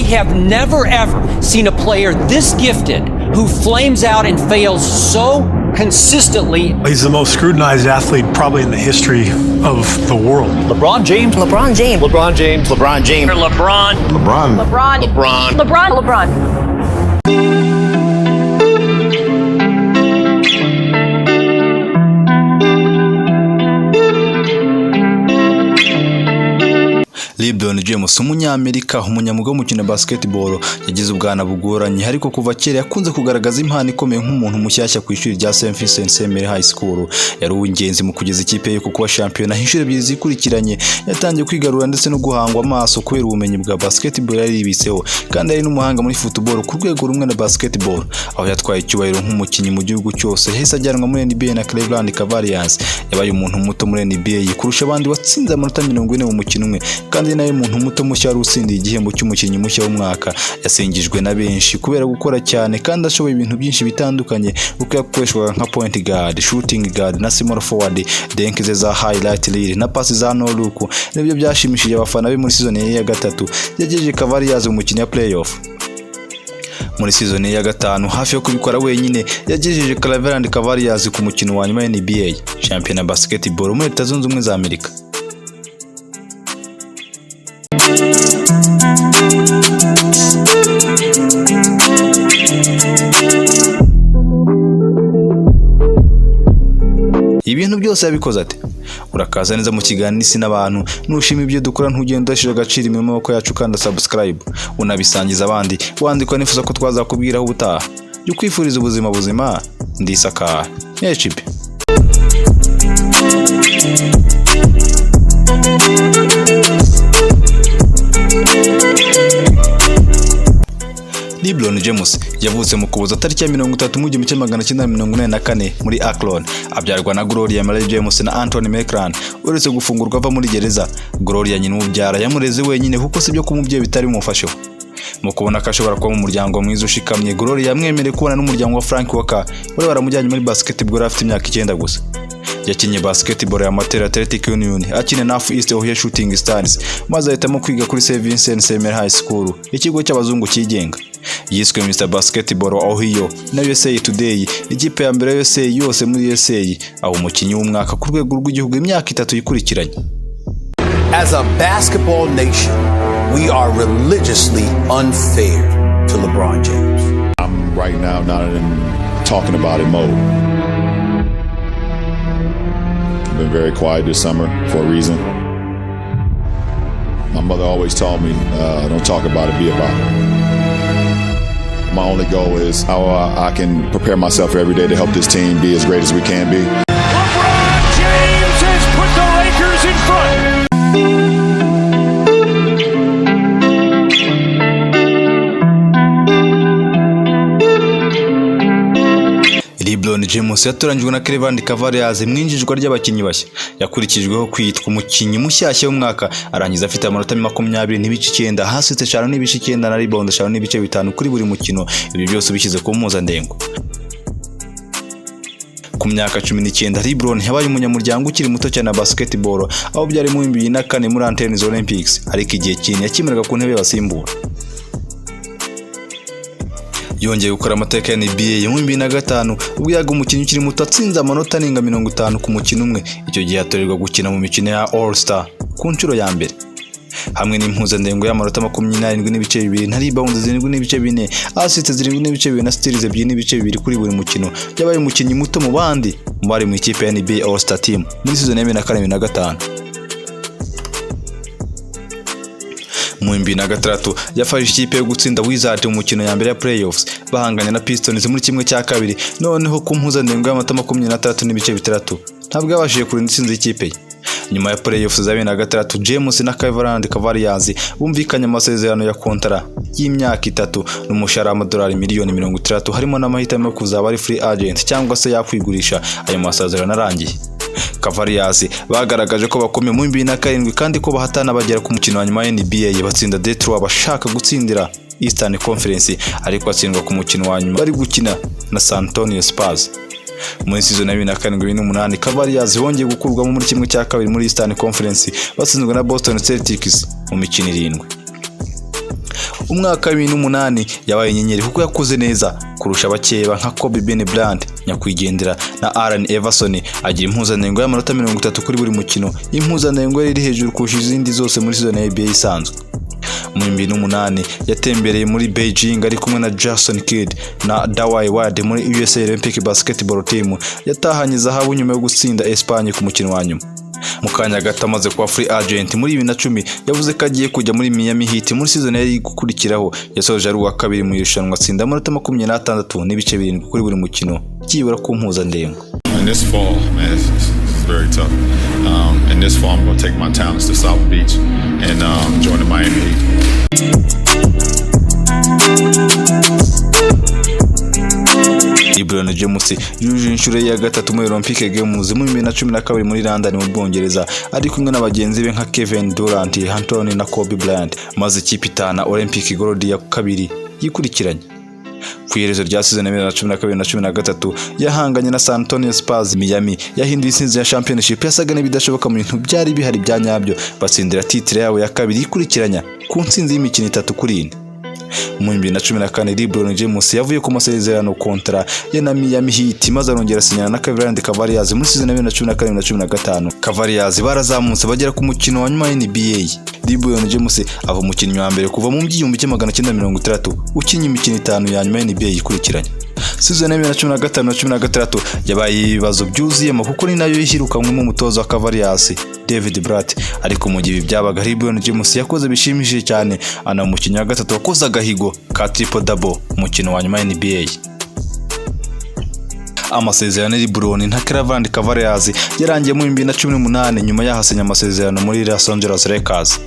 have never ever seen a player this gifted who flames out and fails so consistently. He's the most scrutinized athlete probably in the history of the world. LeBron James. LeBron James. LeBron James. LeBron James. LeBron. LeBron. LeBron. LeBron. LeBron. LeBron. LeBron James, umunyamerika, umunyamwuga w'umukino wa basketball, yagize ubwana bugoranye, ariko kuva kera yakunze kugaragaza impano ikomeye nk'umuntu mushyashya ku ishuri rya St. Vincent Mary High School. Yari uw'ingenzi mu kugeza ikipe ye ku kuba shampiyona inshuro ebyiri zikurikiranye. Yatangiye kwigarura ndetse no guhangwa amaso kubera ubumenyi bwa basketball yari yibitseho, kandi ari n'umuhanga muri football ku rwego rumwe na basketball, aho yatwaye icyubahiro nk'umukinnyi mu gihugu cyose. Yahise ajyanwa muri NBA na Cleveland Cavaliers. Yabaye umuntu muto muri NBA kurusha abandi watsinze amanota 40 mu mukino umwe, kandi nawe muntu muto mushya wari utsindiye igihembo cy'umukinnyi mushya w'umwaka. Yasingijwe na benshi kubera gukora cyane kandi ashoboye ibintu byinshi bitandukanye, kuko yakoreshwaga nka point guard, shooting guard na small forward. Dunk ze za highlight reel na pasi za no look nibyo byashimishije abafana be. Muri season ye ya gatatu yagejeje Cavaliers mu mukino ya playoff. Muri season ye ya gatanu, hafi yo kubikora wenyine, yagejeje Cleveland Cavaliers ku mukino wa nyuma wa NBA shampiyona basketball muri Leta Zunze Ubumwe za Amerika. Ibintu byose yabikoze ate? Urakaza neza mu kiganiro Isi n'Abantu. Nushima ibyo dukora, ntugenda udashyira agaciro imirimo y'amaboko yacu. Kanda subscribe, unabisangiza abandi, wandikwa nifuza ko twazakubwiraho ubutaha. Jya ukwifuriza ubuzima buzima. Ndisakara HB. LeBron James yavutse mu Kuboza tariki ya 30 mu 1984 muri Akron, abyarwa na Gloria Marie James na Anthony McCran. Uretse gufungurwa ava muri gereza, Gloria nyina umubyara yamureze wenyine, kuko si byo ko umubyeyi bitari bimufasheho. Mu kubona ko ashobora kuba mu muryango mwiza ushikamye, Gloria yamwemereye kubana n'umuryango wa Frank Walker wari waramujyanye muri basketball afite imyaka 9 gusa. Yakinnye basketball ya Amateur Athletic Union, akina na East Ohio Shooting Stars, maze ahitamo kwiga kuri St. Vincent Mary High School, ikigo cy'abazungu cyigenga. Yiswe Mr Basketball wa Ohio na USA Today, ikipe ya mbere ya USA yose muri USA, aho umukinnyi w'umwaka ku rwego rw'igihugu imyaka 3 yikurikiranye. As a basketball nation, we are religiously unfair to LeBron James. I'm right now not in talking about it mode. I've been very quiet this summer for a reason. My mother always taught me, don't talk about it, be about it. My only goal is how I can prepare myself every day to help this team be as great as we can be. LeBron James has put the Lakers in front. LeBron James yatoranyijwe na Cleveland Cavaliers mu injizwa ry'abakinnyi bashya. Yakurikijweho kwitwa umukinnyi mushyashya w'umwaka, arangiza afite amanota 20.9, assists 5.9 na rebound 5.5 kuri buri mukino. Ibi byose ubishyize ku mpuzandengo. Ku myaka 19, LeBron yabaye umunyamuryango ukiri muto cyane wa basketball, aho byari mu 2004 muri Athens Olympics, ariko igihe kinini yakimeraga ku ntebe y'abasimbura. Yongeye gukora amateka ya NBA mu 2005, ubwo yaga umukinnyi ukiri muto atsinze amanota arenga 50 ku mukino umwe. Icyo gihe atorerwa gukina mu mikino ya All Star ku nshuro ya mbere, hamwe n'impuzandengo y'amanota 27.2 na rebound 7.4, assists 7.2 na steals 2.2 kuri buri mukino. Yabaye umukinnyi muto mu bandi mu bari mu ikipe ya NBA All Star Team muri season ya 2004-2005. Mu 2006 yafashe ikipe yo gutsinda Wizards mu mukino ya mbere ya playoffs, bahanganye na Pistons muri 1/2. Noneho ku mpuzandengo y'amanota 23.6, ntabwo yabashije kurinda intsinzi y'ikipe ye. Nyuma ya playoffs za 2006, James na Cleveland Cavaliers bumvikanye amasezerano ya kontara y'imyaka 3 n'umushahara w'amadolari miliyoni 60, harimo n'amahitamo yo kuzaba ari free agent cyangwa se yakwigurisha ayo masezerano arangiye. Cavaliers bagaragaje ko bakomeye mu 2007 kandi ko bahatana bagera ku mukino wa nyuma wa NBA, batsinda Detroit bashaka gutsindira Eastern Conference, ariko atsindwa ku mukino wa nyuma bari gukina na San Antonio Spurs. Muri season ya 2007-2008, Cavaliers bongeye gukurwamo muri 1/2 muri Eastern Conference, batsinzwe na Boston Celtics mu mikino irindwi. Umwaka wa 2008 yabaye inyenyeri kuko yakoze neza kurusha abakeba nka Kobe Bean Bryant nyakwigendera na Allen Iverson, agira impuzandengo y'amanota 30 kuri buri mukino, impuzandengo yari iri hejuru kurusha izindi zose muri season ya NBA isanzwe. Mu 2008 yatembereye muri Beijing ari kumwe na Jason Kidd na Dwyane Wade muri USA Olympic Basketball Team, yatahanye zahabu nyuma yo gutsinda Espagne ku mukino wa nyuma. Mu kanya gato amaze kuba free agent muri 2010, yavuze ko agiye kujya muri Miami Heat. Muri season yari gukurikiraho yasoje ari uwa kabiri mu irushanwa, atsinda amanota 26.7 kuri buri mukino byibura ku mpuzandengo. And this fall, man, it's very tough. And this fall, I'm going to take my talents to South Beach and join the Miami Heat. LeBron James yujuje inshuro ye ya gatatu muri Olympic Games mu 2012 muri London mu Bwongereza, ari kumwe na bagenzi be nka Kevin Durant, Anthony na Kobe Bryant, maze ikipe itana Olympic Gold ya kabiri yikurikiranye. Ku iherezo rya season ya 2012 na 13 yahanganye na San Antonio Spurs. Miami yahinduye intsinzi ya championship yasaga n'ibidashoboka mu bintu byari bihari bya nyabyo, batsindira titre yabo ya kabiri yikurikiranya ku ntsinzi y'imikino 3-4. Mu 2014 LeBron James yavuye ku masezerano kontra ye na Miami Heat, maze arongera asinyana na Cleveland Cavaliers muri season ya 2014 na 15. Cavaliers barazamutse bagera ku mukino wa nyuma wa NBA. LeBron James ava umukinnyi wa mbere kuva mu 1960 ukinnye imikino 5 ya nyuma ya NBA yikurikiranye. Season ya 2015 na 16 yabaye ibibazo byuzuyemo kuko ni nayo yirukanwemo umutoza wa Cavaliers David Blatt. Ariko mu gihe ibi byabaga, LeBron James yakoze bishimishije cyane, ana umukinnyi wa gatatu wakoze agahigo ka triple double umukino wa nyuma ya NBA. Amasezerano ya LeBron na Cleveland Cavaliers yarangiye mu 2018, nyuma yahasinya amasezerano muri Los Angeles Lakers.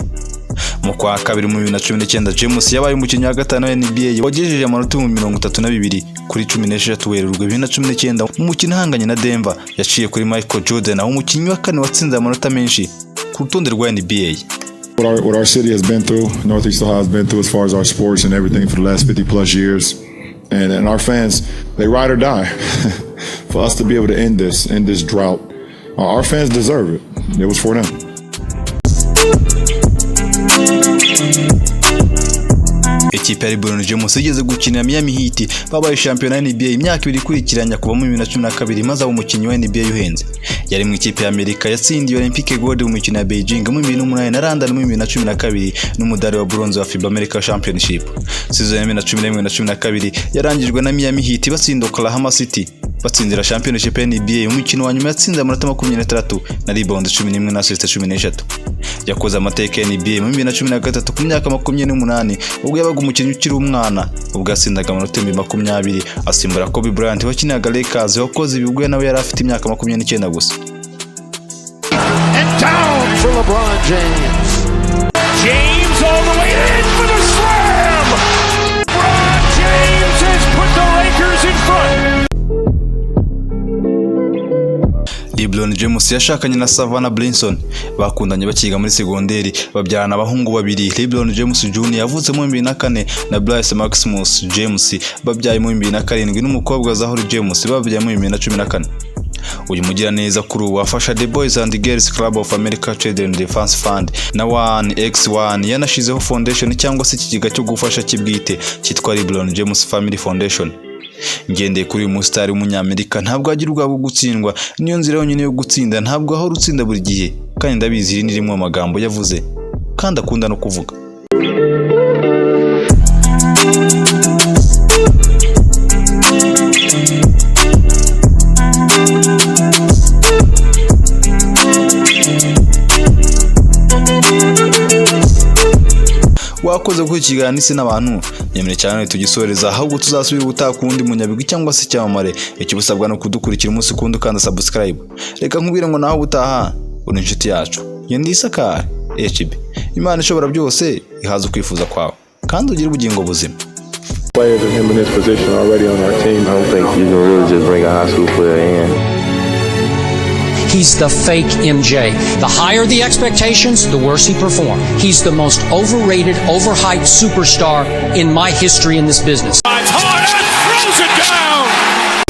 Mu kwa kabiri mu 2019 James yabaye umukinnyi wa gatanu wa NBA wagejeje amanota 32 kuri 16 Werurwe 2019 mu mukino ahanganye na Denver. Yaciye kuri Michael Jordan, aho umukinnyi wa kane watsinze amanota menshi ku rutonde rwa NBA. What our city has been through, Northeast Ohio has been through as far as our sports and everything for the last 50 plus years. And our fans, they ride or die for us to be able to end this drought. Our fans deserve it. It was for them. Ikipe ya LeBron James igeze gukinira Miami Heat babaye shampiyona ya NBA imyaka 2 ikurikiranya kuva mu 2012, maze aba umukinnyi wa NBA uhenze. Yari mu ikipe ya Amerika yatsindiye Olympic Gold mu mikino ya Beijing mu 2008 na London mu 2012 n'umudari wa bronze wa FIBA America Championship. Season ya 2011 na 12 yarangijwe na Miami Heat batsinda Oklahoma City batsindira championship ya NBA. Mu mukino wa nyuma yatsinze amanota 23 na rebound 11 na assist 13. Yakoze amateka ya NBA mu 2013 ku myaka 28, ubwo yabaga umukinnyi ukiri umwana ubwo yatsindaga amanota 20,000, asimbura Kobe Bryant wakinaga Lakers, wakoze ibi ubwo nawe yari afite imyaka 29 gusa. And down for LeBron James. James all the way in for the slam! LeBron James has put the Lakers in front. LeBron James yashakanye na Savannah Brinson, bakundanye bakiga muri segonderi, babyarana abahungu babiri, LeBron James Jr. yavutse mu 2004 na Bryce Maximus James babyaye mu 2007, n'umukobwa Zahori James babyaye mu 2014. Uyu mugiraneza kuri ubu afasha The Boys and Girls Club of America Children Defense Fund na 1x1. Yanashizeho foundation cyangwa se ikigega cyo gufasha kibwite cyitwa LeBron James Family Foundation. Ngendeye kuri uyu musitari w'umunyamerika, ntabwo agira ubwoba bwo gutsindwa, niyo nzira yonyine yo gutsinda. Ntabwo ahora utsinda buri gihe, kandi ndabizi. Iri ni rimwe mu magambo yavuze kandi akunda no kuvuga. Wakoze kuri ikiganiro Isi n'Abantu. Nyemere cyane tugisoreza, ahubwo tuzasubira ubutaha ku wundi munyabigwi cyangwa se icyamamare. Icyo usabwa ni ukudukurikira umunsi kundi ukanda subscribe. Reka nkubwire ngo naho ubutaha, uri inshuti yacu. Njye ndi Isakari HB. Imana ishobora byose ihaza ukwifuza kwawe kandi ugire ubugingo buzima. Players of him in his position already on our team. I don't think you can really just bring a high school player in. He's the fake MJ. The higher the expectations, the worse he performed. He's the most overrated, overhyped superstar in my history in this business. Drives hard and throws it down.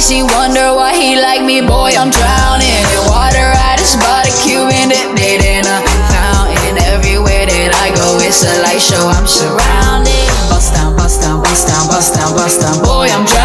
She wonder why he like me, boy, I'm drowning in water. I just bought a Cuban, dipped it in a fountain. Everywhere that I go, it's a light show. I'm surrounded. Bust down, bust down, bust down, bust down, bust down. Boy, I'm drowning.